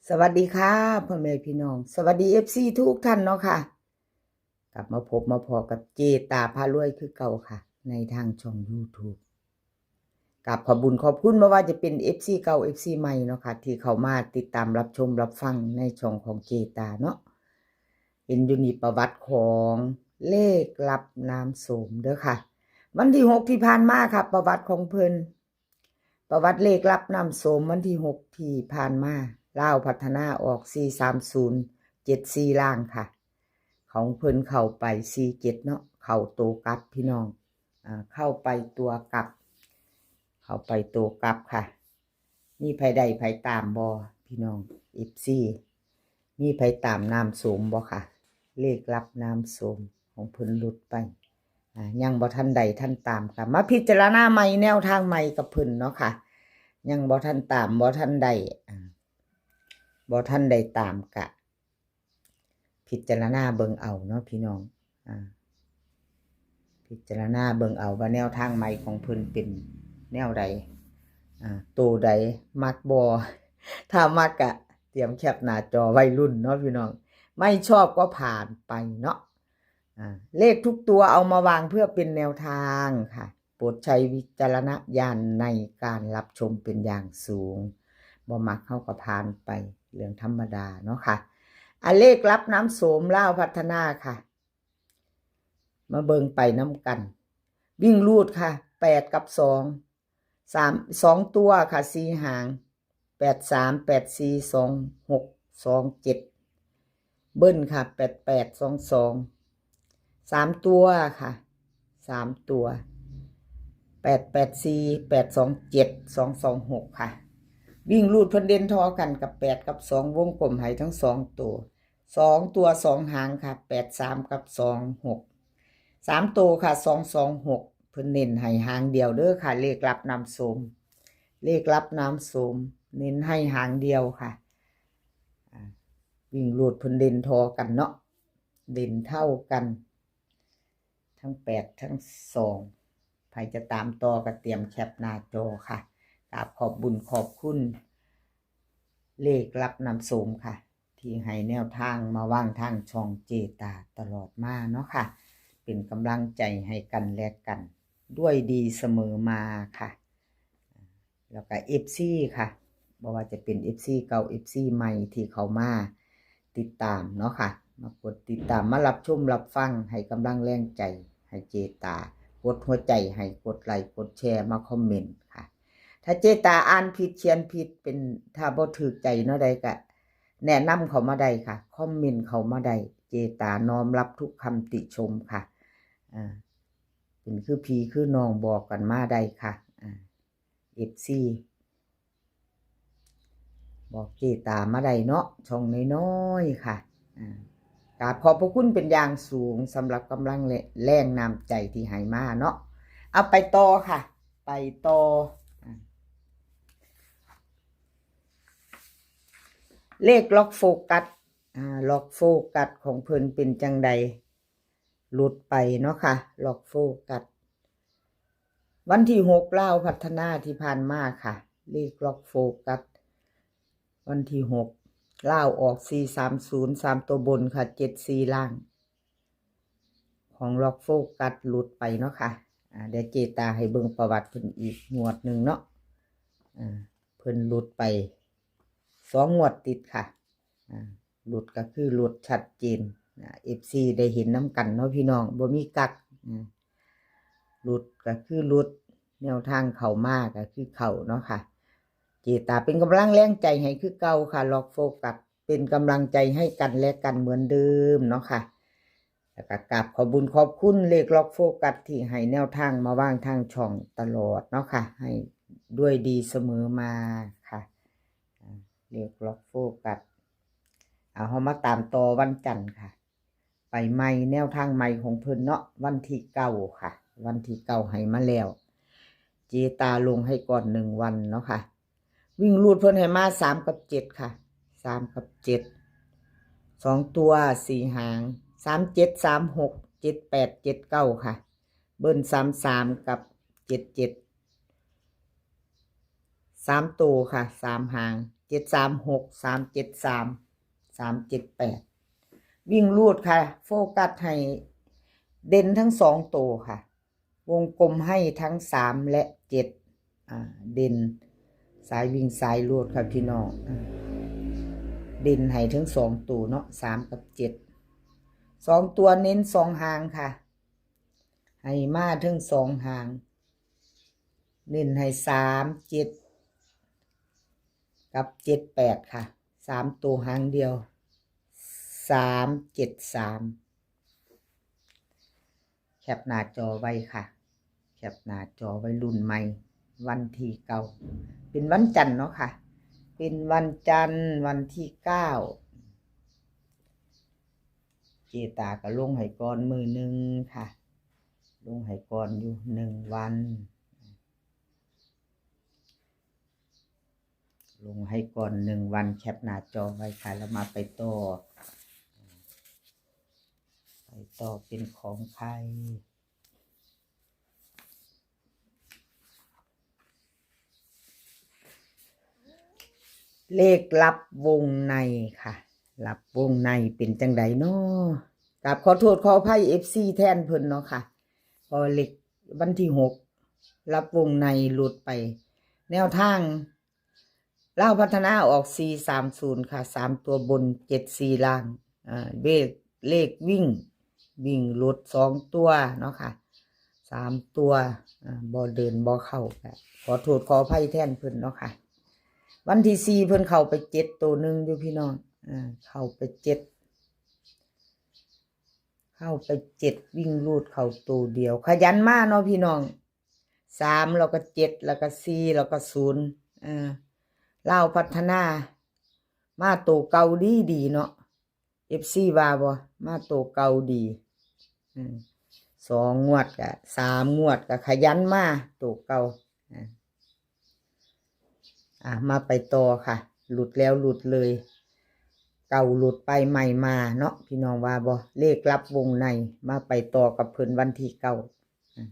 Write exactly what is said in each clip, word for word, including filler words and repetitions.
สวัสดีค่ะ พ่อแม่พี่น้อง สวัสดี เอฟซี ทุกท่านเนาะค่ะ กลับมาพบมาพอกับเจตาพารวยคือเก่าค่ะ ในทางช่อง YouTube กับขอบบุญขอบคุณบ่ว่าจะเป็น เอฟซี เก่า เอฟซี ใหม่เนาะค่ะ ที่เข้ามาติดตามรับชมรับฟังในช่องของเจตาเนาะ เห็นอยู่นี่ประวัติของเลขลับน้ำโสมเด้อค่ะ วันที่หกที่ผ่านมาค่ะ ประวัติของเพิ่น ประวัติเลขลับน้ำโสมวันที่หกที่ผ่านมา ลาวพัฒนาออก สี่สามศูนย์ เจ็ดสี่ ล่างค่ะ ของเพิ่นเข้าไป สี่เจ็ด เนาะ เข้าตัวกลับพี่น้อง อ่า เข้าไปตัวกลับ เข้าไปตัวกลับค่ะ มีไผได้ไผตามบ่พี่น้อง เอฟซี มีไผตามน้ำโสมบ่ค่ะ เลขลับน้ำโสมของเพิ่นหลุดไป อ่า ยังบ่ทันได้ทันตามค่ะ มาพิจารณาใหม่แนวทางใหม่กับเพิ่นเนาะค่ะ ยังบ่ทันตามบ่ทันได้ อ่า บ่ทันได้ตามกะ พิจารณาเบิ่งเอาเนาะพี่น้อง อ่า พิจารณาเบิ่งเอาว่าแนวทางใหม่ของเพิ่นเป็นแนวใด อ่า โตใด มักบ่ ถ้ามักกะเตรียมแคปหน้าจอวัยรุ่นเนาะพี่น้อง ไม่ชอบก็ผ่านไปเนาะ อ่า เลขทุกตัวเอามาวางเพื่อเป็นแนวทางค่ะ โปรดใช้วิจารณญาณในการรับชมเป็นอย่างสูง บ่มักเฮาก็ผ่านไป เรื่องธรรมดาเนาะค่ะ อ่ะ เลขลับน้ำโสมลาวพัฒนาค่ะ มาเบิ่งไปนำกัน วิ่งรูดค่ะ แปดกับสอง สาม สองตัวค่ะ สี่หาง แปดสาม แปดสี่ สองหก สองเจ็ด เบิ้ลค่ะ แปดแปด สองสอง สามตัวค่ะ สามตัว แปดแปดสี่ แปดสองเจ็ด สองสองหก ค่ะ วิ่งรูดเพิ่นเด่นทอกันกับ แปดกับสอง วงกลมให้ทั้งสองตัว สองตัว สองหางค่ะ แปดสาม กับ สองหก สามตัวค่ะ สองสองหก เพิ่นเน้นให้หางเดียวเด้อค่ะ เลขลับน้ำโสม เลขลับน้ำโสม เน้นให้หางเดียวค่ะ อ่า วิ่งรูดเพิ่นเด่นทอกันเนาะ เด่นเท่ากัน ทั้งแปดทั้งสอง ใผจะตามต่อก็เตรียมแคปหน้าจอค่ะ กราบขอบบุญขอบคุณ เลขลับน้ำโสมค่ะ ที่ให้แนวทางมาวางทางช่องเจตาตลอดมาเนาะค่ะ เป็นกำลังใจให้กันและกัน ด้วยดีเสมอมาค่ะ แล้วก็ เอฟซี ค่ะ บ่ว่าจะเป็น เอฟซี เก่า เอฟซี ใหม่ที่เข้ามาติดตามเนาะค่ะ มากดติดตาม มารับชมรับฟัง ให้กำลังแรงใจ ให้เจตา กดหัวใจให้ กดไลค์ กดแชร์ มาคอมเมนต์ค่ะ ถ้าเจตาอ่านผิดเขียนผิดเป็น ถ้าบ่ถูกใจเนาะใดก็แนะนำเข้ามาได้ค่ะ คอมเมนต์เข้ามาได้ เจตาน้อมรับทุกคำติชมค่ะ อ่า เป็นคือพี่คือน้องบอกกันมาได้ค่ะ อ่า เอฟซี บอกเจตามาได้เนาะ ช่องน้อยๆค่ะ อ่า กราบขอบพระคุณเป็นอย่างสูงสำหรับกำลังและแรงน้ำใจที่ให้มาเนาะ เอาไปต่อค่ะ ไปต่อ อ่า เลขล็อกโฟกัส อ่า ล็อกโฟกัสของเพิ่นเป็นจังใด หลุดไปเนาะค่ะ ล็อกโฟกัส วันที่หกลาวพัฒนาที่ผ่านมาค่ะ เลขล็อกโฟกัส วันที่หกลาวออก สี่สามศูนย์ สามตัวบนค่ะ เจ็ดสี่ ล่าง ของล็อกโฟกัสหลุดไปเนาะค่ะ อ่า เดี๋ยวเจตาให้เบิ่งประวัติเพิ่นอีกงวดหนึ่งเนาะ อ่า เพิ่นหลุดไปสองงวดติดค่ะ อ่า หลุดก็คือหลุดชัดเจน อ่า เอฟซี ได้เห็นนำกันเนาะพี่น้อง บ่มีกัก อ่า หลุดก็คือหลุด แนวทางเข้ามาก็คือเข้าเนาะค่ะ เจตาเป็นกำลังแรงใจให้คือเก่าค่ะ ล็อกโฟกัส เป็นกำลังใจให้กันและกันเหมือนเดิมเนาะค่ะ แล้วก็กราบขอบบุญขอบคุณเลขล็อกโฟกัสที่ให้แนวทางมาวางทางช่องตลอดเนาะค่ะ ให้ด้วยดีเสมอมาค่ะ อ่า เลขล็อกโฟกัส เอาเฮามาตามต่อวันจันทร์ค่ะ ไปใหม่แนวทางใหม่ของเพิ่นเนาะ วันที่เก้าค่ะ วันที่เก้าให้มาแล้ว เจตาลงให้ก่อนหนึ่งวันเนาะค่ะ วิ่งรูดเพิ่นให้มาสามกับเจ็ดค่ะ สามกับเจ็ด สองตัวสี่หาง สามเจ็ด สามหก เจ็ดแปด เจ็ดเก้า ค่ะ เบิ้ล สามสาม กับ เจ็ดเจ็ด สามตัวค่ะ สามหาง เจ็ดสามหก สามเจ็ดสาม สามเจ็ดแปด วิ่งรูดค่ะ โฟกัสให้เด่นทั้งสองตัวค่ะ วงกลมให้ทั้งสามและเจ็ด อ่า เด่นสายวิ่งสายรูดค่ะพี่น้อง อ่า เด่นให้ทั้งสองตัวเนาะ สามกับเจ็ด สองตัวเน้นสองหางค่ะ ให้มาทั้งสองหาง เน้นให้สามเจ็ดกับเจ็ดแปดค่ะ สามตัวหางเดียว สามเจ็ดสาม แคปหน้าจอไว้ค่ะ แคปหน้าจอไว้ รุ่นใหม่ วันที่เก้า เป็นวันจันทร์เนาะค่ะ เป็นวันจันทร์วันที่เก้า เจตาก็ลงให้ก่อนมื้อหนึ่งค่ะ ลงให้ก่อนอยู่หนึ่งวัน ลงให้ก่อนหนึ่งวัน แคปหน้าจอไว้ค่ะ แล้วมาไปต่อ ไปต่อเป็นของใคร เลขลับวงในค่ะ ลับวงในเป็นจังใดเนาะ กราบขอโทษขออภัย เอฟซี แทนเพิ่นเนาะค่ะ เพราะเลขวันที่หก ลับวงในหลุดไป แนวทางลาวพัฒนาออก สี่สามศูนย์ ค่ะ สามตัวบน เจ็ดสี่ ล่าง อ่า เลข เลขวิ่ง วิ่งหลุดสองตัวเนาะค่ะ สามตัว อ่า บ่เดินบ่เข้า ก็ขอโทษขออภัยแทนเพิ่นเนาะค่ะ วันที่สี่ เพิ่นเข้าไปเจ็ดตัวหนึ่งอยู่พี่น้อง อ่า เข้าไปเจ็ด เข้าไปเจ็ด วิ่งรูดเข้าตัวเดียว ขยันมาเนาะพี่น้อง สาม แล้วก็เจ็ด แล้วก็สี่ แล้วก็ศูนย์ อ่า ลาวพัฒนา มาตัวเก่าดีดีเนาะ เอฟซี ว่าบ่ มาตัวเก่าดี อืม สองงวดกะ สามงวดกะขยันมาตัวเก่า อ่า อ่า มาไปต่อค่ะ หลุดแล้วหลุดเลย เก่าหลุดไปใหม่มาเนาะ พี่น้องว่าบ่ เลขลับวงใน มาไปต่อกับเพิ่นวันที่เก้า อ่า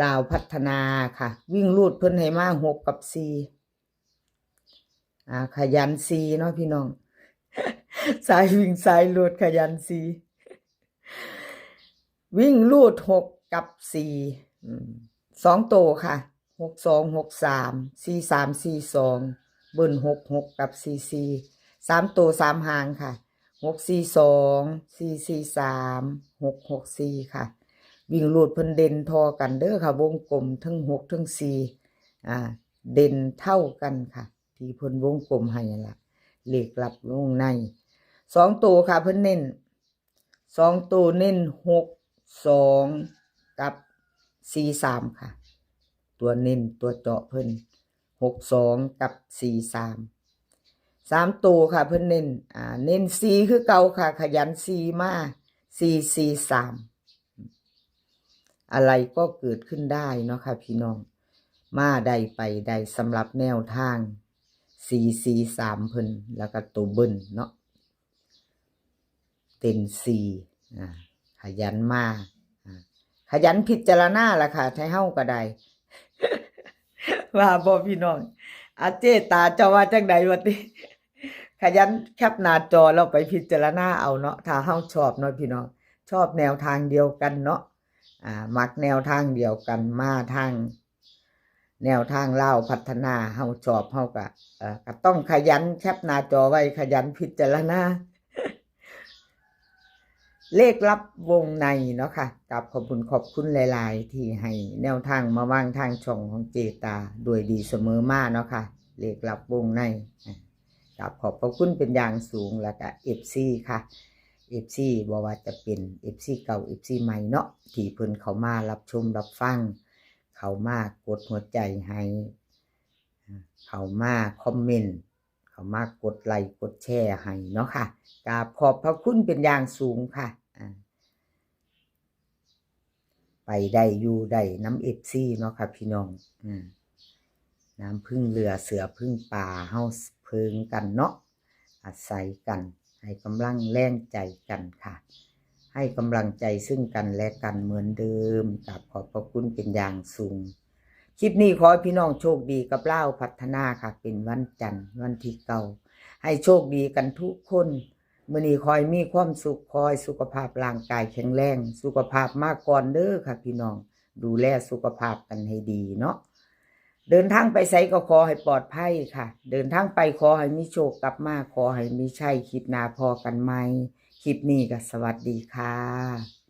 ลาวพัฒนาค่ะ วิ่งรูดเพิ่นให้มา หกกับสี่ อ่า ขยันสี่เนาะพี่น้อง สายวิ่งสายรูดขยันสี่ วิ่งรูด หกกับสี่ อืม สองตัวค่ะ หกสองหกสาม สี่สามสี่สอง เบิ้ล หกหก กับ สี่สี่ สามตัวสามหางค่ะ หกสี่สอง สี่สี่สาม หกหกสี่ ค่ะ วิ่งรูดเพิ่นเด่นท่อกันเด้อค่ะ วงกลมทั้งหกทั้งสี่ อ่า เด่นเท่ากันค่ะ ที่เพิ่นวงกลมให้นั่นล่ะ เลขลับวงใน สองตัวค่ะ เพิ่นเน้น สองตัวเน้น หกสอง กับ สี่สาม ค่ะ ตัวเน้นตัวเจาะเพิ่น หกสอง กับ สี่สาม สามตัวค่ะ เพิ่นเน้น อ่า เน้นสี่คือเก่าค่ะ ขยันสี่มา สี่สี่สาม อะไรก็เกิดขึ้นได้เนาะค่ะพี่น้อง มาได้ไปได้สำหรับแนวทาง สี่สี่สาม เพิ่น แล้วก็ตัวเบิ้ลเนาะ เด่นสี่ อ่า ขยันมา อ่า ขยันพิจารณาล่ะค่ะ ไทเฮาก็ได้ ว่าบ่พี่น้อง อาเจตาเจ้าว่าจังใดวะติ ขยันแคปหน้าจอเราไปพิจารณาเอาเนาะ ถ้าเฮาชอบเนาะพี่น้อง ชอบแนวทางเดียวกันเนาะ อ่า มักแนวทางเดียวกัน มาทาง แนวทางลาวพัฒนา เฮาชอบ เฮาก็ เอ่อ ก็ต้องขยันแคปหน้าจอไว้ ขยันพิจารณา เลขลับวงในเนาะค่ะ กราบขอบคุณขอบคุณหลายๆ ที่ให้แนวทางมาวางทางช่องของเจตา ด้วยดีเสมอมาเนาะค่ะ เลขลับวงใน อ่ะ กราบขอบพระคุณเป็นอย่างสูง แล้วก็ เอฟซี ค่ะ เอฟซี บ่ว่าจะเป็น เอฟซี เก่า เอฟซี ใหม่เนาะ ที่เพิ่นเข้ามารับชมรับฟัง เข้ามากดหัวใจให้ เข้ามาคอมเมนต์ เข้ามากดไลค์กดแชร์ให้เนาะค่ะ กราบขอบพระคุณเป็นอย่างสูงค่ะ อ่า ไปได้อยู่ได้นำ เอฟซี เนาะค่ะพี่น้อง อืม น้ำพึ่งเรือเสือพึ่งป่า เฮาเพิงกันเนาะ อาศัยกัน ให้กำลังแรงใจกันค่ะ ให้กำลังใจซึ่งกันและกันเหมือนเดิม กราบขอบพระคุณเป็นอย่างสูง คลิปนี้ขอให้พี่น้องโชคดีกับลาวพัฒนาค่ะ เป็นวันจันทร์วันที่เก้า ให้โชคดีกันทุกคน มื้อนี้ขอให้มีความสุข ขอให้สุขภาพร่างกายแข็งแรง สุขภาพมาก่อนเด้อค่ะพี่น้อง ดูแลสุขภาพกันให้ดีเนาะ เดินทางไปไสก็ขอให้ปลอดภัยค่ะ เดินทางไปขอให้มีโชคกลับมา ขอให้มีชัย คลิปหน้าพ้อกันใหม่ คลิปนี้ก็สวัสดีค่ะ